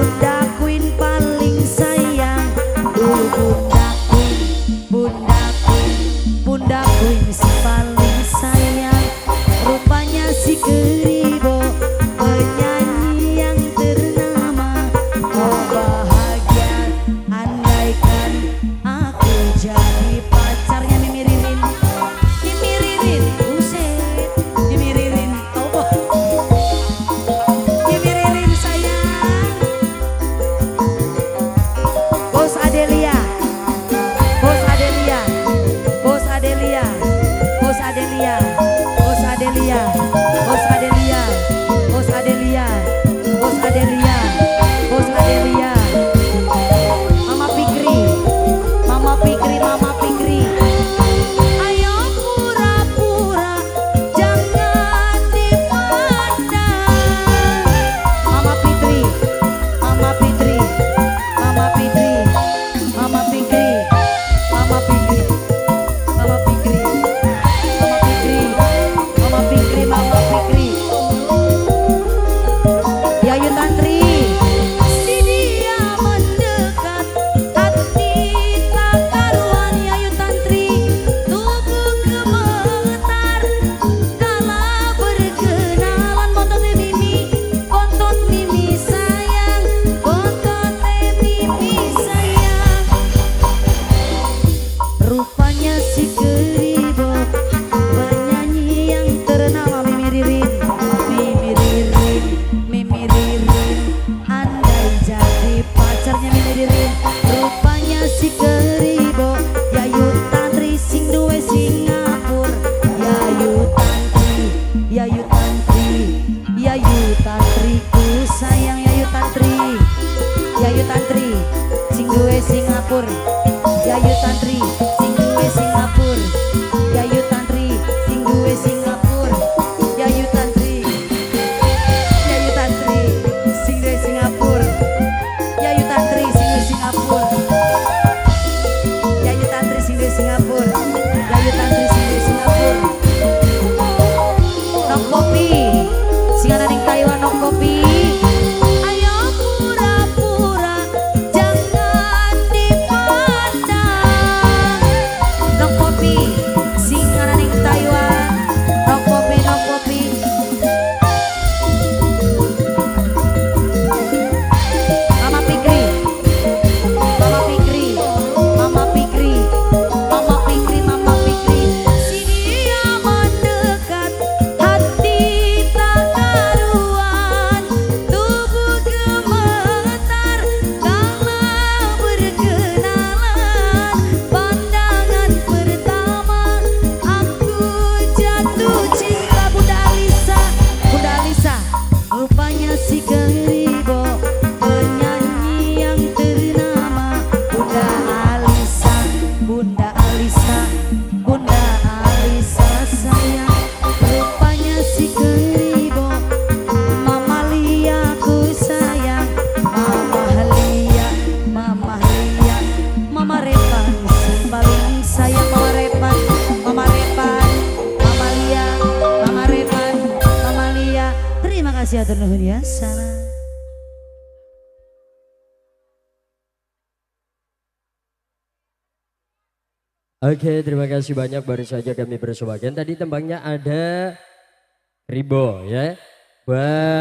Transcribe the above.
Bunda Queen paling sayang. Bunda Queen, Bunda Queen, Bunda Queen si paling sayang. Rupanya si Keribo penyanyi yang ternama. Oh bahagia andaikan aku jadi pacarnya Mimi Ririn. Mimi Ririn, buset, Mimi Ririn, oh Mimi Ririn sayang. Bos Adelia, Bos Adelia, Bos Adelia, Bos Adelia, Bos Adelia, Bos Adelia, Bos Adelia, Bos Adelia, Bos Adelia, Mama Fikri, Mama Fikri, Mama Fikri. Ayo pura-pura jangan dipandang. Mama Fitri, Mama Fitri, Mama Fitri, Mama Fikri, Mama Fikri, Mama Fikri, Mama Fikri, Mama Fikri, Mama Fikri. Yayu Tantri. Si dia mendekat, hati tak karuan. Yayu Tantri, tubuh gemetar kala berkenalan. Bontot Mimi, bontot Mimi sayang, bontot Mimi sayang. Rupanya si Keribo penyanyi yang ternama. Mimi Ririn, Mimi Ririn, Mimi Ririn, andai jadi pacarnya Mimi Ririn. Rupanya si Keribo Yayu Tantri sing duwe Singapur. Yayu Tantri, Yayu Tantri, Yayu Tantri ku sayang. Yayu Tantri, Yayu Tantri sing duwe Singapur. Yayu Tantri sing duwe Singapur. Yayu Tantri sing duwe Singapur. Yayu Tantri, Yayu Tantri sing duwe Singapur. Yayu Tantri sing duwe Singapur. Yayu Tantri sing duwe Singapur. Yayu Tantri sing duwe Singapur. Nok kopi sing ana ning Taiwan, nok kopi. Ayo pura-pura jangan dipandang. Nok kopi sing ana ning Taiwan. Nok kopi, nok kopi. Mama Fikri, Mama Fikri, Mama Fikri, Mama Fikri, Mama Fikri. Si dia mendekat, hati tak karuan, tubuh gemetar kala berkenalan. Pandangan pertama aku jatuh cinta. Bunda Alisa, Bunda Alisa. Rupanya si Keribo penyanyi yang ternama. Bunda Alisa, Bunda Alisa, Bunda Alisa sayang. Rupanya si Keribo Mama Lia ku sayang. Mama Lia, Mama Lia, Mama Repan sing paling sayang. Mama Repan, Mama Repan, Mama Lia, Mama Repan, Mama Lia. Terima kasih atur nuhun ya. Salam. Oke, terima kasih banyak, baru saja kami bersua. Tadi tembangnya ada Ribo ya. Buat